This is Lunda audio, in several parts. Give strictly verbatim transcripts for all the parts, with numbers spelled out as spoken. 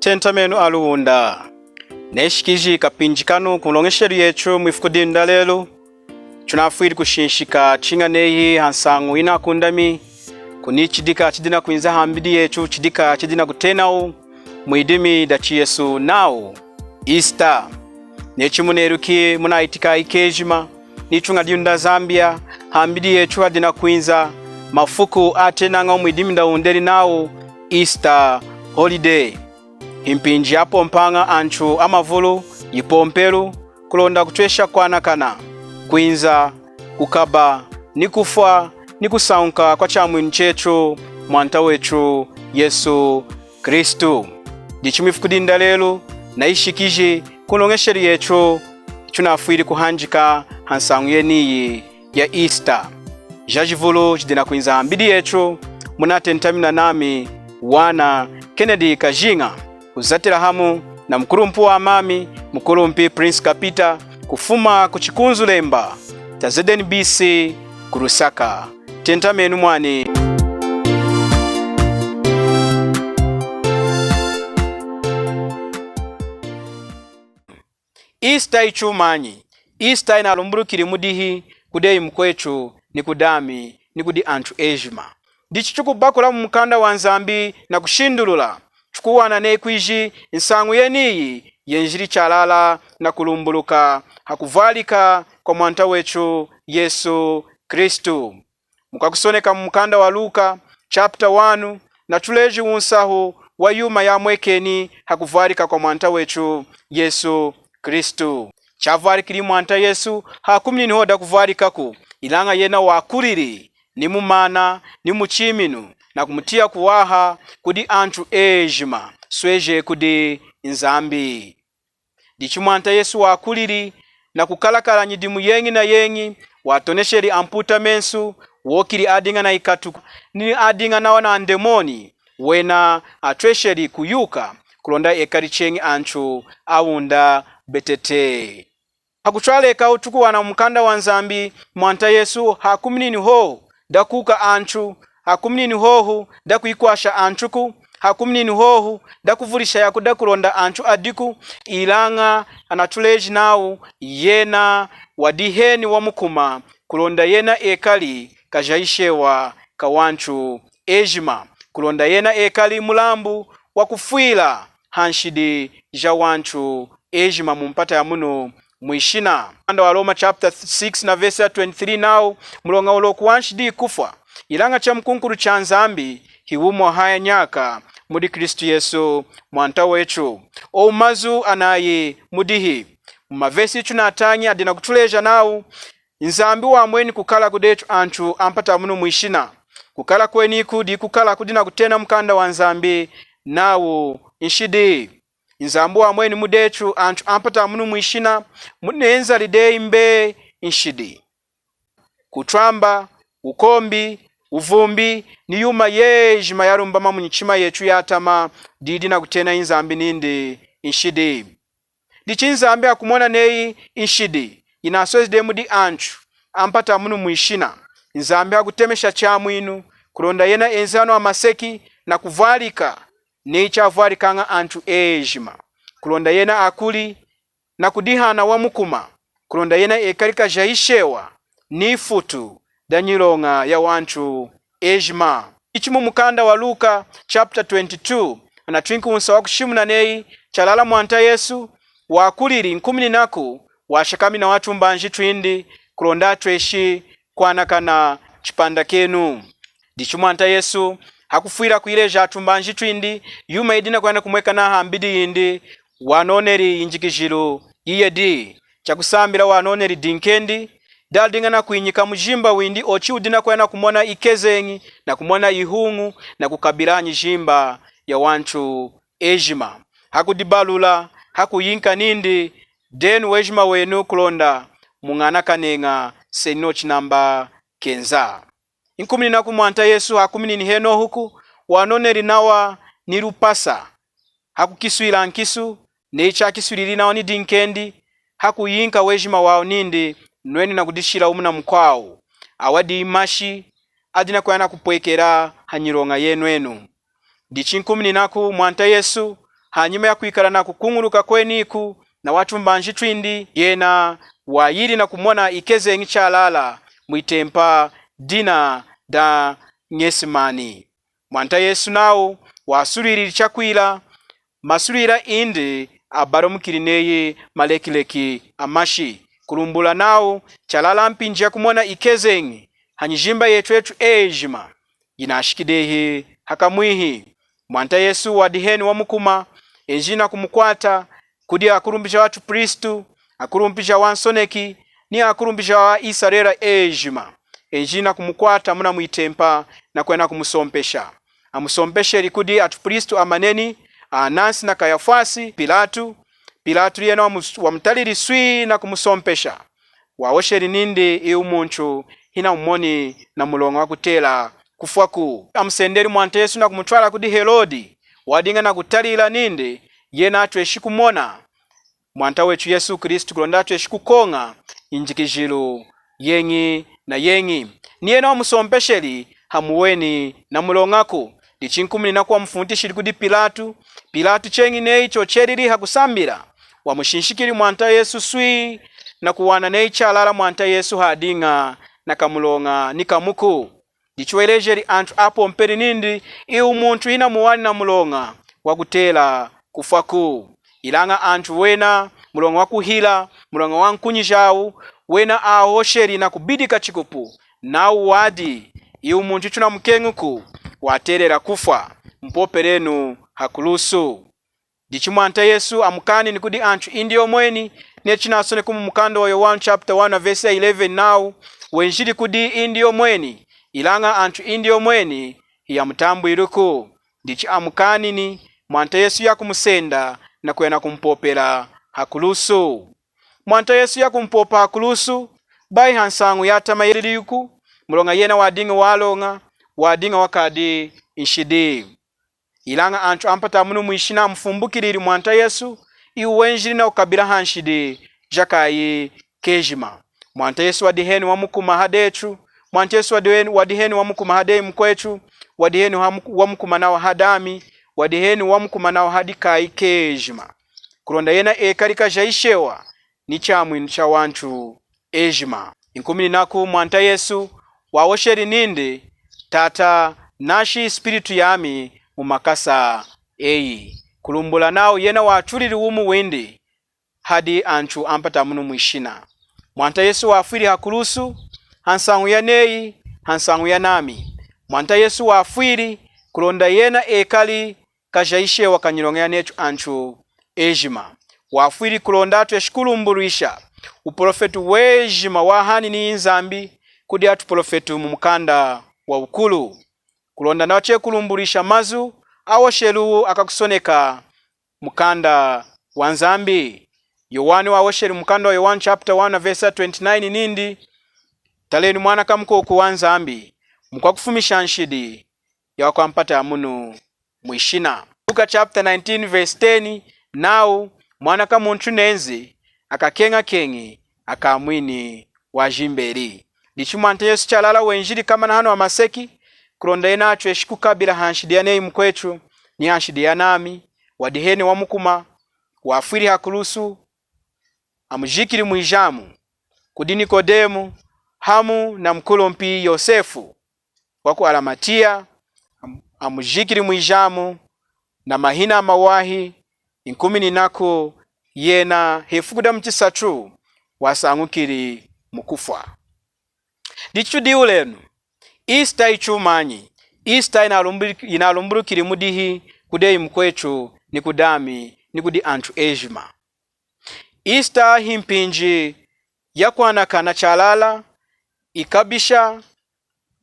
Tentamenu aLunda. Neshikiji kapinji kanu kunloñeshelu yetu mwifuku dinu dalelu. Tunafwili kushinshika chiña neyi hansañu yinakundami, kuni chidika chidi nakwinza hambidi yetu, chidika chidi nakutenawu mwidimi dachiYesu nawu Easter. Neyi chimuneluki munayitika kejima, nituña dinu daZambia, hambidi yetu hadi nakwinza mafuku atenañawu mwidimi daWundeli nawu Easter holiday. Himpinji yapompaña antu amavulu, yipompelu, kulonda kutwesha kwanakana, kwinza, kukaba, ni kufwa, ni kusañuka kwa Chamwinu chetu, Mwanta wetu Yesu Kristu. Dichi mwifuku dinu dalelu, nayishikiji kunloñeshelu yetu, tunafwili kuhanjeka hansañu yeniyi ya Easter. Jajivulu jidi nakwinza hambidi yetu, munatentamina nami, wana Kennedy Kajinga, kuzatila hamu namukulumpi wami, mukulumpi Prince Kapita, kufuma kuchikunzulemba cha Z N B C ku Lusaka. Tentamenu mwani. Easter hichumanyi? Easter yinalumbulukili mudihi kudi eyi mukwetu, ni kudami, ni kudi antu ejima? Dichi tukubakula mumukanda waNzambi nakushindulula, tukuwana neyi kwiji nsañu yeniyi yenjili chalala nakulumbuluka hakuvwalika kwaMwanta wetu Yesu Kristu. Mukwakusoneka mumukanda waLuka, chapter one, natuleji wunsahu wayuma yamwekeni hakuvwalika kwaMwanta wetu Yesu Kristu. Chavwalikili Mwanta Yesu hakuminini hohu dakuvwalikaku, ilaña yena wakulili, ni mumaana, ni muchiminu, nakumutiya kuwaha kudi antu ejima, sweje kudi Nzambi. Dichi Mwanta Yesu wakulili nakukalakala nyidimu yeñi na yeñi, watonesheli amputa mensu, wokili adiña nayikatu, ni adiña nawa na andemoni, wena atwesheli kuyuka, kulonda ekali cheñi antu awunda betete. Hakutwalekahu tukuwana mumukanda waNzambi, Mwanta Yesu hakuminini hohu dakuuka antu, hakuminini hohu dakuyikwasha antuku, hakuminini hohu dakuvulisha yakuda kulonda antu adiku, ilaña anatuleji nawu yena wadiheni wamukuma, kulonda yena ekali kajayishewa kawantu ejima, kulonda yena ekali mulambu wakufwila hanshidi jawantu ejima mumpata yamunu mwishina. Mukanda waRoma chapter six na verse ya twenty-three nawu, muloña wuloku wanshidi hikufwa, ilaña chamukunkulu chaNzambi hiwumi wahaya nyaka mudi Kristu Yesu Mwanta wetu. Owu mazu anayi mudihi? Mumavesi itunatañi adi nakutuleja nawu, Nzambi wamweni kukala kudi etu antu ampata yamunu mwishina. Kukala kweniku dikukala kudi nakutena mukanda waNzambi nawu nshidi. Nzambi wamweni mudi etu antu ampata yamunu mwishina, munenzali dehi mbe nshidi. Kutwamba, wukombi, wuvumbi, ni yuma yejima yalumbama munyichima yetu yatama, didi nakutena Nzambi nindi nshidi. Dichi Nzambi hakumona neyi nshidi yinasweji dehi mudi antu ampata yamunu mwishina, Nzambi hakutemesha Chamwinu, kulonda yena enzi hanu hamaseki nakuvwalika neyi chavwalikaña antu ejima, kulonda yena akuli nakudihana wamukuma, kulonda yena ekali kajayishewa nifutu danyiloña yawantu ejima. Ichi mumukanda waLuka chapter twenty-two, anatwinki wunsahu wakushimuna neyi chalala Mwanta Yesu wakulili nkumininaku, washakamini nawatumbanji twindi kulonda atweshi kwanakana chipandakenu. Dichi Mwanta Yesu hakufwila kuyileja atumbanji twindi yuma yidi nakwenda kumwekana hambidi yindi, wanoneli yinjikijilu yiyedi. Chakusambila wanoneli dinkendi, dadiña nakwinyika mujimba windi ochu wudi nakwenda kumona ikezeñi, nakumona ihuñu, nakukabila nyijimba yawantu ejima. Hakudibalula, hakuyinka nindi, denu wejima wenu kulonda muñanakaneña senu chinamba kenza. Nkumininaku Mwanta Yesu hakuminini henohuku, wanoneli nawa nilupasa, hakukiswila nkisu, neyi chakiswilili nawa nidinkendi, hakuyinka wejima wawu nindi, nweni nakudishila wumu namukwawu. Awa dimashi adi nakwenda kupwekela hanyiloña yenu enu. Dichi nkumininaku Mwanta Yesu Hanyima ya kwikala na kukuñuluka kweniku na watumbanji twindi, yena wayili na kumona ikezeñi chalala mwitempa dina da Ngesemani. Mwanta Yesu nawu wasulwilili chakwila, masulwila indi abalumukili neyi malekileki amashi. Kulumbula nawu chalala mpinji ya kumona ikezeñi hanyijimba yetu etu ejima yinashiki dehi hakamwihi. Mwanta Yesu wadiheni wamukuma, enjili na kumukwata kudi akulumpi ja watupristu, akulumpi ja wansoneki, ni akulumpi ja wa Isarela ejima, enjili na kumukwata muna mwitempa na kwenda kumusompesha. Amusompesheli kudi atupristu amaneni, Anasi na Kayafasi, Pilatu. Pilatu yena wamu-, wamutalili swi na kumusompesha. Wahosheli nindi, iwu muntu hinamumoni na muloña wa kutela kufwaku. Amusendeli Mwanta Yesu na kumutwala kudi Helodi, wadiña na kutalila nindi yena atweshi kumona Mwanta wetu Yesu Kristu kulonda atweshi kukoña yinjikijilu yeñi na yeñi. Ni yena wamusompesheli hamuweni na muloñaku. Dichi nkumininaku wamufuntishili kudi Pilatu. Pilatu cheñi neyi chochelili hakusambila, wamushinshikili Mwanta Yesu swi na kuwana neyi chalala Mwanta Yesu hadiña na kamuloña nikamuku. Dichi welejeli antu apompeli nindi, iwu muntu hinamuwani na muloña wa kutela kufwaku. Ilaña antu wena, muloña wa kuhila, muloña wa nkunyi jawu, wena ahosheli na kubidika chikupu, nawu wadi, iwu muntu tunamukeñuku, watelela kufwa, mupopelenu hakulusu. Dichi Mwanta Yesu amukanini kudi antu indi yomweni, neyi chinasoneku mu mukanda wa Yowanu chapter one na verse ya eleven nawu, wenjili kudi indi yomweni, ilaña antu indi yomweni hiyamutambwiluku. Dichi amukanini, Mwanta Yesu yakumusenda na kwenda kumupopela hakulusu. Mwanta Yesu yakumupopa hakulusu, bayi hansañu yatama yeliliku, muloña yena wadiña waloña, wadiña wakadi nshidi. Ilaña antu ampata munu mwishina amufumbukilili Mwanta Yesu, iwu wenjili na kukabila hanshidi jakayi kejima. Mwanta Yesu wadiheni wamukuma hadetu, Mwanta Yesu wadiheni, wadiheni wamukuma hadeyi mukwetu, wadiheni hamu-, wamukuma nawa hadami, wadiheni wamukuma nawa hadi kayi kejima. Kulonda yena ekali kajayishewa ni chamwinu cha wantu ejima. Nkumininaku Mwanta Yesu wahosheli nindi, Tata, nashi spiritu yami mu makasa eyi. Kulumbula nawu yena watulili wumi windi hadi antu ampata munu mwishina. Mwanta Yesu wafwili hakulusu, hansañu yaneyi, hansañu yanami. Mwanta Yesu wafwili kulonda yena ekali kajayishewa kanyiloña yanetu antu ejima. Wafwili kulonda atweshi kulumbulwisha uprofetu wejima wahanini Nzambi kudi atuprofetu mu mukanda wawukulu. Kulonda nawa cheñi kulumbulwisha mazu ahosheliwu akakusoneka mukanda wa Nzambi. Yowanu wahosheli mukanda wa Yowanu chapter one na verse ya twenty-nine nindi, Talenu Mwana kamukoku wa Nzambi, mukwakufumisha nshidi ya wakwampata munu mwishina. Luka chapter nineteen verse ten, nawu, Mwana kamuntu nenzi, akakeñakeñi, akamwini wajimbeli. Dichi Mwanta Yesu chalala wenjili kamana hanu hamaseki, kulonda yena atweshi kukabila hanshidi yaneyi mukwetu, ni hanshidi yanami, wadiheni wamukuma, wafwili hakulusu, amujikili mwijamu, kudi Nikodemu, hamu na mukulumpi Yosefu, waku Alamatiya, am-, amujikili mwijamu na mahina amawahi, nkumininaku yena hefuku damuchisatu wasañukili mukufwa. Dichi tudiwulenu, Easter hichumanyi? Easter yinalumbul-, yinalumbulukili mudihi kudi eyi mukwetu ni kudami ni kudi antu ejima? Easter himpinji yakwanakana chalala, ikabisha,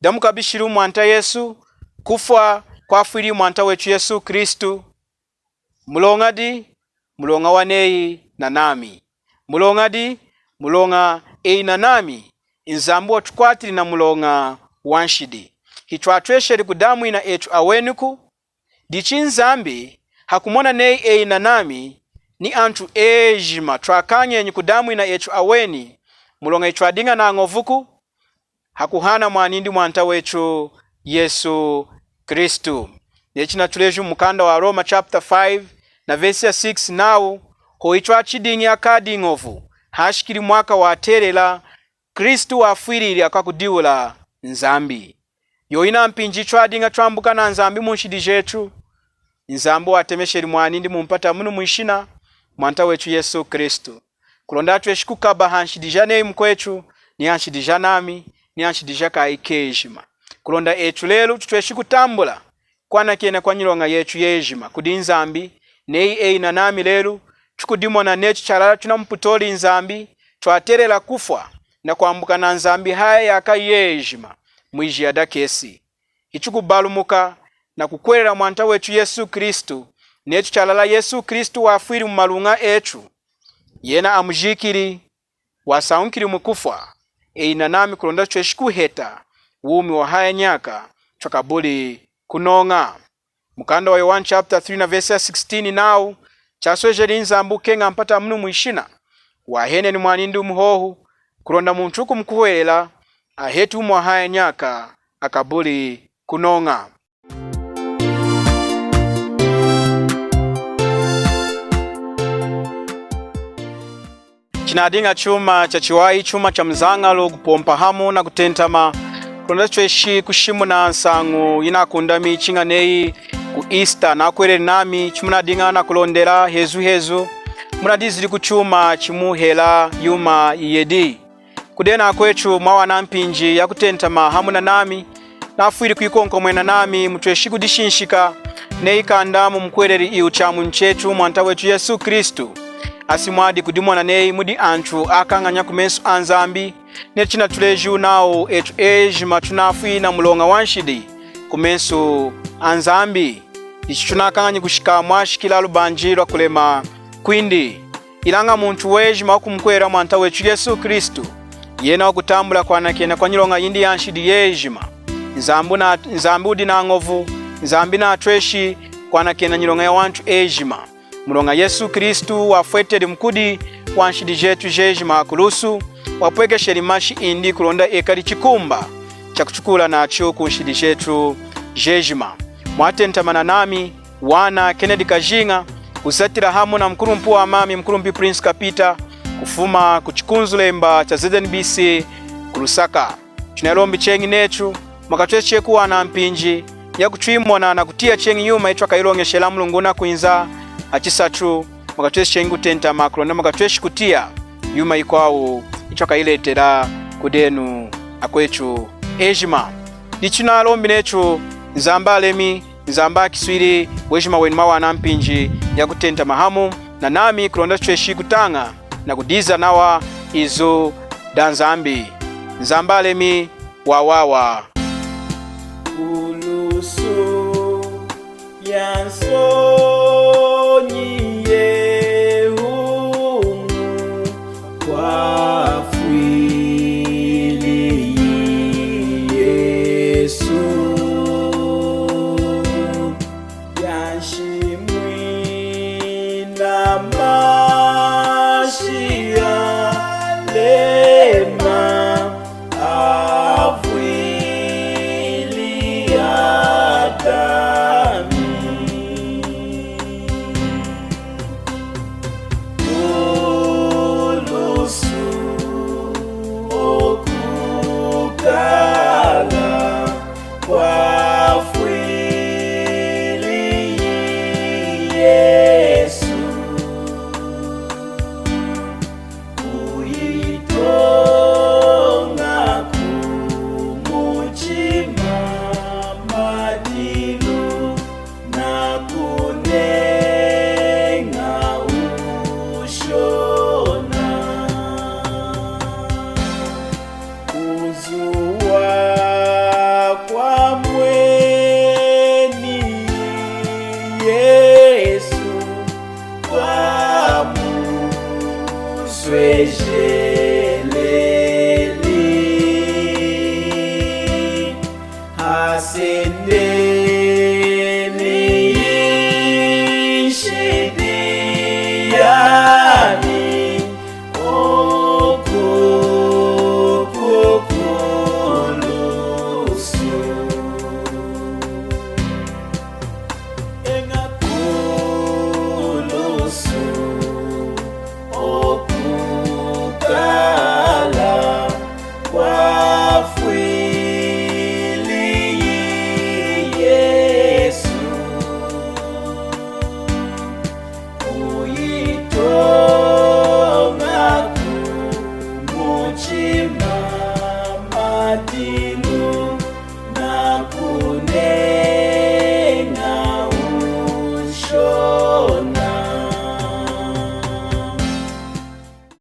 damukabishiliwu Mwanta Yesu, kufwa kwafwiliyi Mwanta wetu Yesu Kristu. Muloña di? Muloña waneyi nanami. Muloña di? Muloña eyi nanami, Nzambi watukwatili na muloña wanshidi. Hitwatwesheli kudamwina etu awenuku, Dichi Nzambi, hakumona neyi eyi nanami, ni antu ejima twakañenyi kudamwina etu aweni, muloña hitwadiña nañovuku, hakuhana mwanindi Mwanta wetu Yesu Kristu. Neyi chinatuleji mukanda wa Roma chapter five, na vesi ya six nawu, hohu ichi chadiña akadi ñovu, hashikili mwaka watelela, Kristu wafwilili akwakudiwula Nzambi. Yoyina mpinji ichi chadiña chwambuka na Nzambi munshidi jetu, Nzambi watemesheli mwanindi mumpata munu mwishina, Mwanta wetu Yesu Kristu. Kulonda atweshi kukaba hanshidi janeyi mukwetu, ni hanshidi janami, ni hanshidi jakaayi kejima. Kulonda etu lelu tutweshi kutambula kwanakena kwanyiloña yetu yejima kudi Nzambi, neyi eyi nanami lelu, tukudimona netu chalala tunamuputoli Nzambi, twatelela kufwa, na kwambuka na Nzambi haya nyaka yejima, mwijiya dakesi. Ichi kubalumuka na kukuhwelela Mwanta wetu Yesu Kristu, netu chalala Yesu Kristu wafwili mumaluña etu, yena amujikili, wasañukili mukufwa, eyi nanami kulonda tutweshi kuheta wumi wahaya nyaka, twakabuli kunoña. Mukanda wa Yowanu chapter three na vesi ya sixteen nawu, chaswejeli Nzambi kukeña mpata munu mwishina, wahanini mwanindi wumu hohu, kulonda muntu wukumukuhwelela, aheti wumi wahaya nyaka, akabuli kunoña. Chinadiña chuma chachiwahi, chuma chamuzañalu, kupompa hamu na kutentama, kulonda tutweshi kushimuna nsañu yinakundami chiña neyi ku Easter. Nakuhweleli nami chimunadiña nakulondela hezu hezu, munadizili kuchuma chimuhela yuma yiyedi. Kudenu akwetu mwawana mpinji yakutentama hamu nanami, nafwili kuyikonkomwena nami mutweshi kudishinshika neyi kanda mumukuhweleli iwu Chamwinu chetu Mwanta wetu Yesu Kristu, asi mwadi kudimona neyi mudi antu akañanya kumesu a Nzambi, neyi chinatulejiwu nawu etu ejima tunafwi na muloña wanshidi kumesu a Nzambi. Ichi tunakañanyi kushika mwashikila lubanji lwakulema kwindi. Ilaña muntu wejima wakumukuhwelela Mwanta wetu Yesu Kristu, yena wakutambula kwanakena kwanyiloña yindi yanshidi yejima. Nzambi na, Nzambi wudi nañovu, Nzambi natweshi kwanakena nyiloña yawantu ejima. Muloña Yesu Kristu wafweteli mukudi wanshidi jetu jejima hakulusu, wapwekesheli mashi indi kulonda ekali chikumba chakutukuula nachu kunshidi jetu jejima. Mwatentama nanami, wana Kennedy Kajinga, kuzatila hamu na mukulumpi wami, mukulumpi Prince Kapita, kufuma ku chikunzulemba cha Z N B C ku Lusaka. Chinalombi cheñi netu, mwakatweshi cheñi kuwana mpinji yakutwimona na kutiya cheñi yuma yitwakayiloñeshela mulungu wunakwinza hachisatu, mwakatweshi cheñi kutentama kulonda mwakatweshi kutiya yuma yikwawu yitwakayiletela kudenu akwetu ejima. Dichi chinalombi netu, Nzambi alemi, Nzambi akiswili wejima wenu mwawana mpinji yakutentama hamu nanami kulonda tutweshi kutaña na kudiza nawa izu da Nzambi. Nzambi alemi wawawa. Kulusu ya nsonyi yehumu kwafwili Yesu, yanshimwina mashi yalema avwili Adami. Kulusu okukala kwafwili Yesu, kuyitoña kumuchima madilu nakuneña wushona. Kuzuwa kwa mweni Yesu kwamusweje